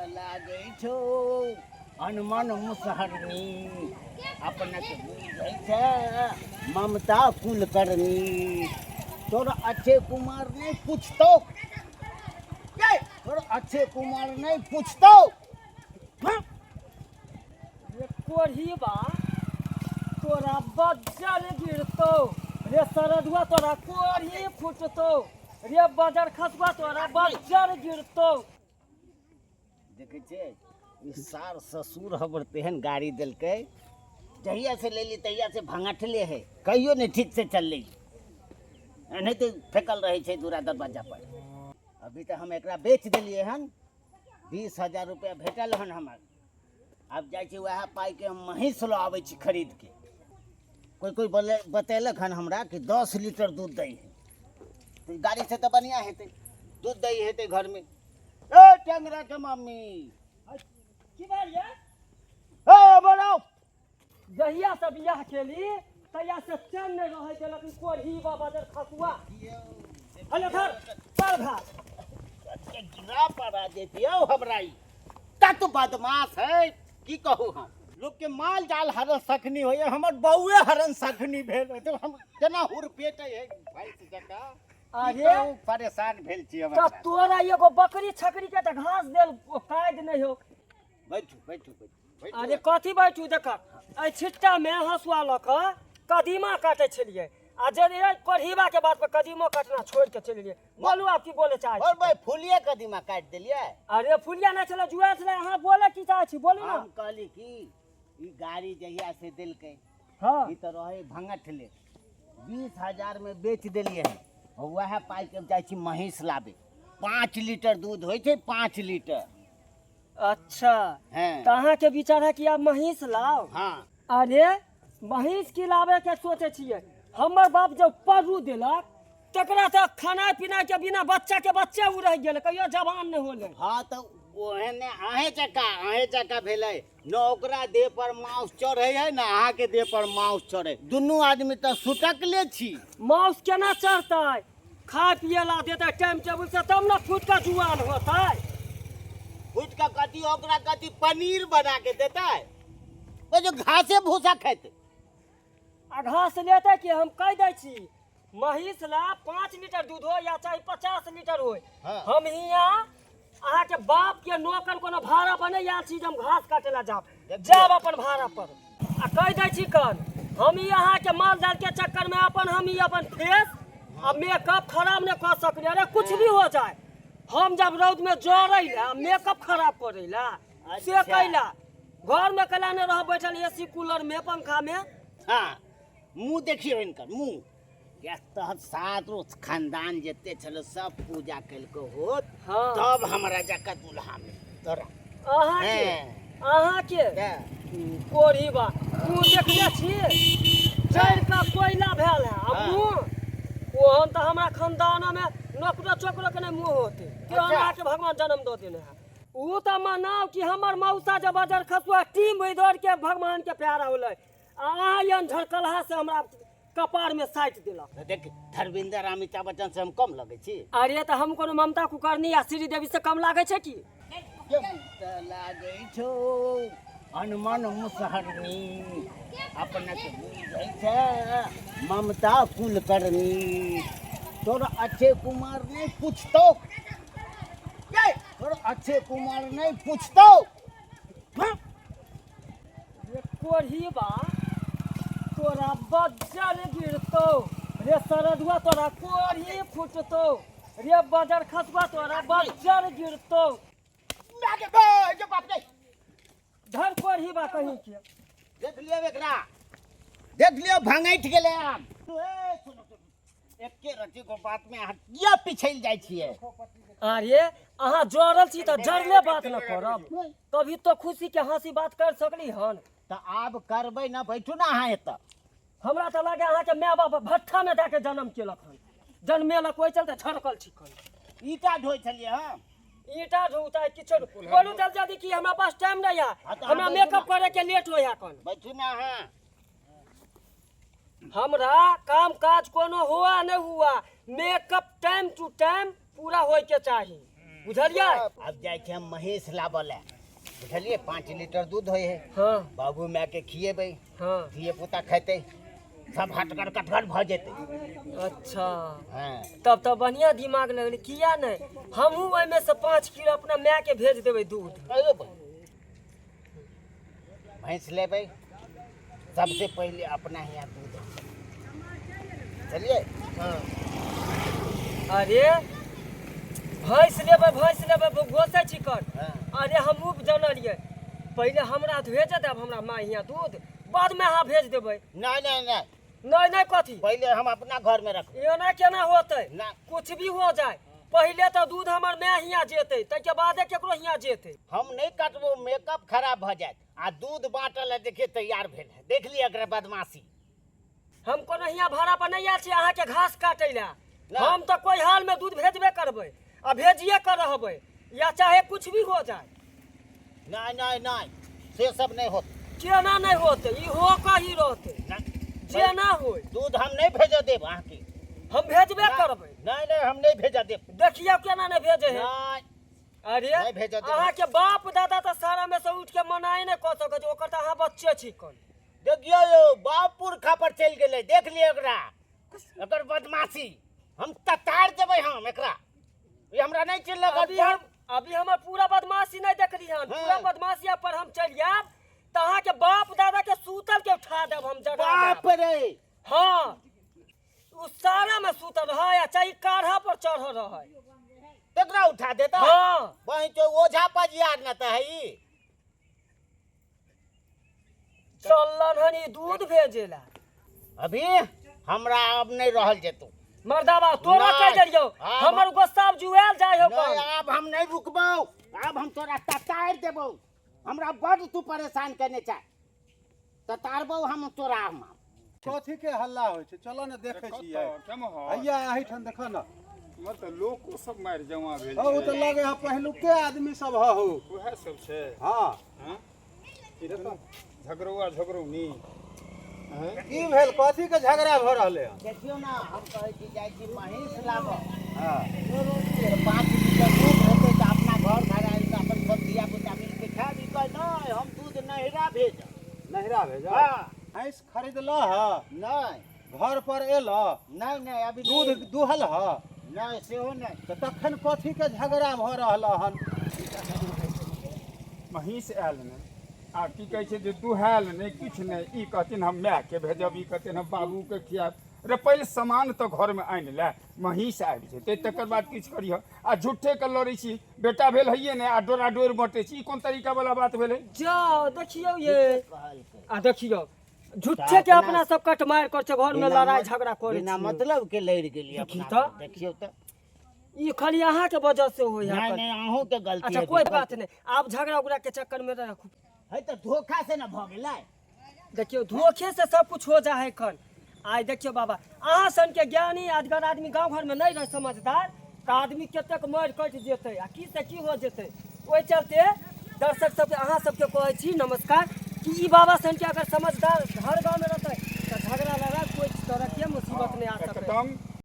लागै छौ हनुमान मुसहरनी, अपनक बुझै छै ममता कुलकर्णी। तोर अक्षय कुमार नहि पूछतौ, तोर अक्षय कुमार नहि पूछतौ। हाँ? रे कोढ़ीबा, तोरा बज्जर गिरतौ। रे सरदुआ, तोरा कोढ़ी फुटतौ। रे बजर खसुआ, तोरा बज्जर गिरतौ। देखै छियै, ई सार ससुर हमर तेहन गाड़ी देलकै, जहिया से लेली तहिया से भंगठले है, कहियो नहि ठीक से चललै, एनाहिते फेकल रहै छै दूरा दरवाजा पर। अभी तऽ हम एकरा बेच देलियै हन, 20,000 रुपया भेटल हन हमर। आब जाइ छी, वएह पाइके हम महींस लऽ आबै छी खरीदके। कोइ कोइ बोले बतेलक हन हमरा कि 10 लीटर दूध दै है, तऽ ई गाड़ीसँ तऽ बढ़िआँ हेतै, दूध दै हेतै घरमे। ए टेंगरा के मम्मी। की भेल ये? ए बनाउ। जहिया से बियाह केली तहिया से चैन नहि रहै देलक ई कोढ़ी बाबा जर खसुआ। हेलो, धर चल भाग। गिरा पड़ा देतियौ हमरा, ई तत बदमाश है, की कहू हम। लोक के माल जाल हरन सखनी होइए, हमर बौए हरन सखनी भेल है, तऽ हम केना हुर पेट है भैंस जकाँ। अरे कहू, परेशान भेल छी हम। तऽ तोरा एगो बकरी छकरी के तऽ घास देल कायद नहि हो। बैठू बैठू बैठू बैठू। अरे कथी बैठू? देख, एहि छिट्टा मे हँसुआ लऽ कऽ कदीमा काटै छलियै आ जे एहि कोढ़ीबा के बात पर कदीमो काटना छोड़ि के चलि गेलियै। बोलू, आब की बोले चाहै और छी? भाई, फुलिए कदीमा काटि देलियै। अरे फुलिया नहि छलै, जुआयल छलै। अहाँ बोले की चाहै छी, बोलू ने। हम कहली कि ई गाड़ी जहिया से देलकै, ई तऽ रहे भंगठले, 20,000 में बेच देलियै हन और वएह पाइके जाइ छी महींस लाबे। 5 लीटर दूध होइ छै, 5 लीटर। अच्छा। हैं। तऽ अहाँके विचार है कि आब महींस लाओ? हाँ। अरे महींस की लाबे के सोचे छियै? हमर बाप जब परू देलक तकरा तऽ खाना पीना के बिना बच्चा के बच्चे उ रहि गेलै, कहियो जवान नहि होलै। हाँ, तऽ ओहने अहें जकाँ भेलै न। ओकरा देह पर माउस चढ़ै है न अहाँके देह पर माउस चढ़ै, दुनू आदमी तऽ सुटकले छी। माउस केना चढ़तै? खाय पिए ला देतै टाइम टेबुल से तब ने फुटि कऽ जुआन होतै। फुटि कऽ कथी? ओकरा कथी पनीर बना के देतै? ओ जो घासे भूसा खेतै। आ घास लेतै कि? हम कहि दै छी, महींस ला 5 लीटर दूध हो या चाहे 50 लीटर हो, हम हियाँ अहाँके बाप के नौकर कोनो भाड़ा पर नहि आयल छी जे हम घास काटे ला जाब। जाब अपन भाड़ा पर। आ कहि दै छी कन, हम ई अहाँके माल जाल के चक्कर में अपन हम ई अपन फेस आ मेकअप खराब नहि कऽ सकली। अरे कुछ भी हो जाए, हम जब रौद में जरै ला, मेकअप खराब करै ला से कैला घर में कैला नहि रह बैठल एसी कूलर में, पंखा में? हाँ, मुँह देखियौ हिनकर मुँह। किया तहन सातो खानदान जते छलो सब पूजा केलको होत, तब हमरा जका दूल्हा में तोरा। अहाँके अहाँके कोढ़ी बा मुँह देखने छी? जड़ि कऽ कोयला भेल है आ मुँह ओहन तऽ हमरा खानदानमे नोकरो चोकरो के नहि मुँह होते कि हमरा के भगवान जन्म दऽ देने है। ओ तऽ मनाउ कि हमर मौसा जब बजर खसुआ टीम दौड़ के भगवान के प्यारा होलै आ अहाँ एहन झड़कलहा से हमरा कपार में साटि देलक। तऽ देख, धर्मेंद्र अमिताभ बच्चन से हम कम लगै छी? अरे तऽ हम कोनो ममता कुकर्णी आ श्रीदेवी से कम लागै छै की? तऽ लागै छौ हनुमान मुसहरनी, अपनक बुझै छै ममता कुलकर्णी। तोर अक्षय कुमार नहि पूछतौ, तोर अक्षय कुमार नहि पूछतौ। हाँ? रे कोढ़ीबा, तोरा बज्जर गिरतौ। रे सरदुआ, तोरा कोढ़ी फुटतौ। रे बजर खसुआ, तोरा बज्जर गिरतौ। माय के बे, जो बाप रे। धर कोढ़ीबा कहीं के। देख लियौ एकरा, देख लियौ, भंगैठ गेलै आब। ए, सुनो, सुनो। एके रति को बात में अहाँ किया पिछैल जाइ छियै? अरे अहाँ जरल छी तऽ जरले बात न करब, कभी तो खुशी के हंसी बात कर सकली हन। तऽ आब करबै ने, बैठू ने अहाँ एतऽ। हमरा तऽ लागे अहाँके माय बाप भट्ठा में दए के जन्म केलक हन, जन्मेलक ओहि चलते झड़कल छी कन। ईटा ढोइ छलियै हम। ईटा ढोता किछो, बोलू जल्दी जल्दी कि हमरा पास टाइम नहीं है। हाँ, तऽ हमरा अहाँ बैठू मेकअप ना। करे के लेट होया कन। बैठू ने अहाँ। हमरा काम काज कोनो हुआ नहीं हुआ, मेकअप टाइम टू टाइम पूरा होय के चाही। बुझलियै? आब जाइ छी हम महींस लाबऽ लए, बुझलियै? 5 लीटर दूध होइ है। हाँ। बाबू माय के खिएबै। हाँ। धिये पुता खेतै, सब हटगर कटगर भऽ जेतै। अच्छा। हाँ। तब तऽ बढ़िआँ दिमाग लगलै। किया नहि, हमहूँ ओहिमे से 5 किलो अपना मायके भेज देबै दूध। अरे भैंस लेबै, सबसे पहिले अपना यहाँ दूध। चलिए। हाँ। अरे भैंस लेबै, भैंस लेबै, गोसै छी कर। हाँ। अरे हमहूँ जानलियै, पहिले हमरा भेज देब हमरा माँ हियाँ दूध, बादमे अहाँ भेज देबै। नहीं नहीं नहीं। नहीं नहीं, कथी? पहिले हम अपना घर में रखबै। एना केना होतै? ना। कुछ भी हो जाए, पहिले तऽ दूध हमर माय हियाँ जेतै, ताहिके बादे केकरो हियाँ जेतै। हम नहीं कटबो, मेकअप खराब भऽ जायत। आ दूध बाँटल है, देखिए तैयार भेल है, देख लिअ एकरा बदमाशी। हम कोनो हियाँ भाड़ा पर नहीं आयल छी अहाँके घास काटै लए। ना। हम तऽ कोई हाल में दूध भेजबे करबै आ भेजिए कर रहबै, या चाहे कुछ भी हो जाए। नहीं नहीं नहीं, से सब नहीं होत। केना नहीं होतै? ई हो कऽ ही रहतै। ना। जेना होय। दूध हम नहीं भेज देब अहाँके। हम भेजबे करबै। नहीं नहीं, हम नहीं भेज देब। देखियौ केना नहीं भेजे है। नहीं। अरे नहि भेजऽ देब। अहाँके बाप दादा तऽ सारा में से उठि के मनाए नहि कऽ सकै छै, ओकर तऽ अहाँ बच्चे छी कन। देखियौ यौ, बाप पुरखा पर चलि गेलै, देख लियौ एकरा, एकर बदमाशी। हम ततार देबै हम एकरा, ई हमरा नहि चिन्हलक। अभी हम अभी हमर पूरा बदमाशी नहि देखली हन। पूरा बदमाशी पर हम चलि जायब तऽ अहाँके बाप दादा के सूतल के उठा देब हम, जगा बाप देब। रे। हाँ, उ सारा में सूतल रहै आ चाहे काढ़ा पर चढ़ल रहै। तकरा उठा देता। हाँ। बहिन चो ओझा पजियार न तऽ है ई। चललन हन ई दूध भेजेला। अभी हमरा अब नहीं रहल जेतौ। मर्दाबा तोरा नहि। कह देलियौ। हमर गुस्सा जुआल जाय हो। नहीं, आब हम नहीं रुकबौ, आब हम तोरा ततारि देबौ। हमरा बड तू परेशान केने छै, ततारबौ हम तोरा हम। कथी के हल्ला होइ छै? चलो ने देखै छियै। केम्हर? हैया एहिठाम देख न। हमर तऽ लोको सब मारि जमा भेल हौ, ओ तऽ छै। लगे है पहिलुके आदमी सब हौ। उएह सब छै। हाँ। हँ? ई दुनू झगड़ौआ झगड़ौनी हँ? की भेल? कथी के झगड़ा भऽ रहलै हन? देखियौ ने, हम कहै छी जाइ छी महींस लाबऽ। हाँ। 5 लीटर दूध हेतै तऽ अपना घर घर आबि कऽ अपन सब धिया पुता मिल के खायब। ई कहै नहि, हम दूध नहिरा भेजब। नहिरा भेजब? हाँ। भैंस खरीदलह ह? नहि। घर पर एल? नहि नहि, अभी दूध नहि। दुहल ह? नहि, सेहो नहि। तऽ तखन कथी के झगड़ा भऽ रहल हन? महींस आयल नहि आ की कहै छै जे दुहायल नहि, किछु नहि। ई कहथिन हम मायके भेजब, ई कहथिन हम बाबूके खियाब। रे पहिले सामान तऽ घरमे आनि ले, महींस आबि जेतै तकर बाद किछु करिह। आ झूठेके लड़ै छी, बेटा भेल हैये नहि आ डोरा डोरि बँटै छी, ई कोन तरीका वाला बात भेलै? जाओ देखियौ ये। कहलकै। आ देखियौ, झूठे के अपना सब कटमारि कर छै, घर में लड़ाई झगड़ा करे बिना छी। मतलब के लड़ि गेलियै देखी अपना तऽ। सब। देखियौ तऽ। ई खाली अहाँ के वजह से होय है। नहीं नहीं, अहूँ के गलती अच्छा है। कोई बात नहीं, आप झगड़ा उगड़ा के चक्कर में रखू। है तऽ धोखा से न भऽ गेलै। देखियौ, धोखे से सब कुछ हो जा है खन। आइ देखियौ बाबा, अहाँ सन के ज्ञानी अजगर आदमी गाँव घर में नहीं रहे समझदार, तऽ आदमी कतेक मरि कटि जेतै आ की से की हो जेतै। ओहि चलते दर्शक सबके, अहाँ सबके कहै छी नमस्कार कि ई बाबा सन के अगर समझदार हर गाँव में रहतै तऽ झगड़ा लड़ाई कोई तरह के मुसीबत नहीं आ सकै। एकदम।